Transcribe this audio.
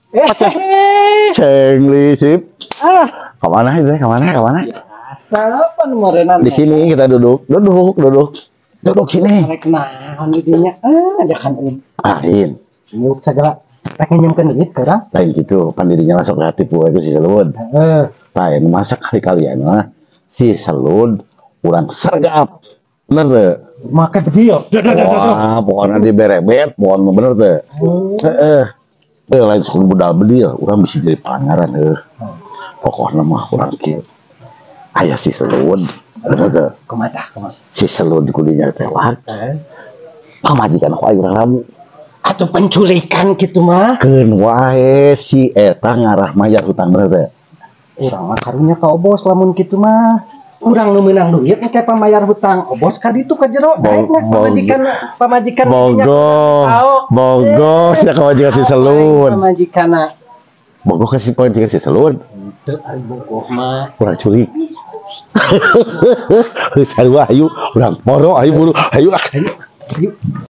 Eh, Cengli sip. Ah, Kemana itu? Kemana? Kemana? Biasa apa meureunan. Di sini kita duduk, duduk, duduk, duduk sini. Rek naon di dinya? Ah, ajakan euy. Lain, Nyuk segala. Rek nginjemkeun duit ke urang. Lain gitu. Pandirinya masuk kreatif gue itu si Selud. Heeh. Lain masa kali-kalian mah si Selud urang sergap. Bener tuh. Make bedil. Duh, duh, duh, duh, duh. Wah, pokoknya di berebet, pokoknya bener tuh. Heeh. Eh, lain suku budal bedil, urang bisa jadi pangeran heuh. Pokoknya mah urang kieu. Aya si Selud. Bener tuh. Kumaha tah, kumaha? Si Selud kudinya tewak. Heeh. Pamajikan ku aing urang ramu. Atuh penculikan gitu mah. Keun wae si eta ngarah mayar hutang, bener teh. Urang mah karunya ka Obos lamun kitu mah. Urang nu meunang duit engke pamayar hutang. Obos ka ditu ka jero daekna pamajikan pamajikan. Bogoh. Bogoh sia ka majikan si Selud. Pamajikanna. Bogoh ka si pamajikan si Selud. Teu ari bogoh mah. Urang culik. Geus sarua, hayu urang poro, hayu buru, hayu ah. Ayo.